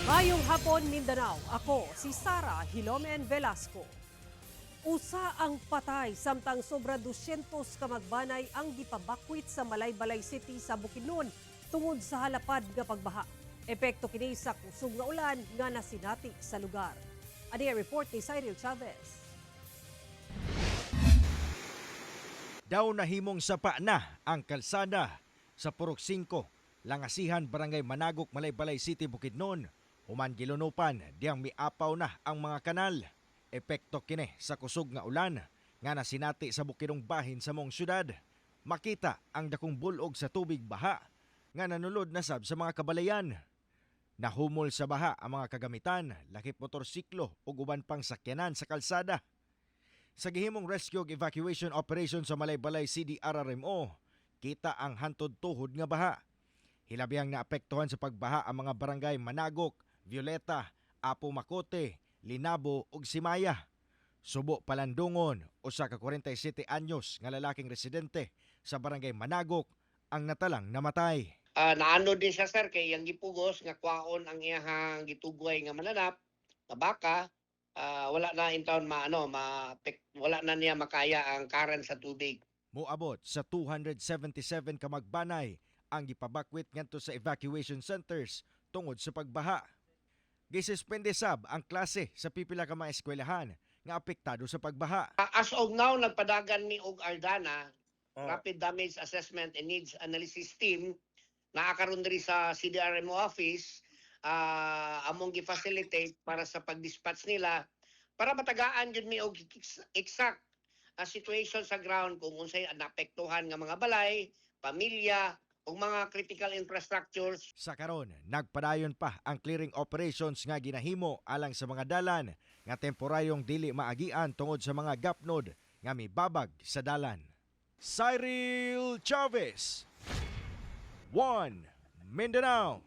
Maayong hapon, Mindanao. Ako si Sara Hilomen Velasco. Usa ang patay samtang sobra 200 ka magbanay ang gipabakwit sa Malaybalay City sa Bukidnon tungod sa halapad nga pagbaha. Epekto kini sa kusog nga ulan nga nasinati sa lugar. Ani ang report ni Cyril Chavez. Daw nahimong sapa na ang kalsada sa Purok 5, Langasihan, Barangay Managok, Malaybalay City, Bukidnon. Human gilunupan, diyang miapaw na ang mga kanal. Epekto kini sa kusog nga ulan nga nasinati sa bukidong bahin sa mong syudad. Makita ang dakong bulog sa tubig baha nga nanulod na sab sa mga kabalayan. Nahumol sa baha ang mga kagamitan, lakip motorsiklo ug uban pang sakyanan sa kalsada. Sa gihimong rescue ug evacuation operation sa Malaybalay CDRRMO, kita ang hantod tuhod nga baha. Hilabihang naapektuhan sa pagbaha ang mga barangay Managok, Violeta, Apo Makote, Linabo ug Simaya. Subo palandungon, usa ka 47 anyos nga lalaking residente sa barangay Managok ang natalang namatay. Naano din siya, sir, kay iyang gipugos nga kwaon ang iyahang gitugway nga mananap nga baka. Wala na intawon maano ma wala na niya makaya ang current sa tubig. Moabot sa 277 ka magbanay ang gipabakwit ngadto sa evacuation centers tungod sa pagbaha. Gisuspende sab ang klase sa pipila ka mga eskwelahan nga apektado sa pagbaha. As of now, nagpadagan mi og Ardana, Rapid Damage Assessment and Needs Analysis Team, naa karon diri sa CDRMO office, among gi-facilitate para sa pag-dispatch nila para matagaan jud mi og exact situation sa ground kung unsay naapektuhan nga mga balay, pamilya ug mga critical infrastructures. Sa karon, nagpadayon pa ang clearing operations nga ginahimo alang sa mga dalan nga temporaryong dili maagian tungod sa mga gapnod nga mibabag sa dalan. Cyril Chavez, 1 Mindanao.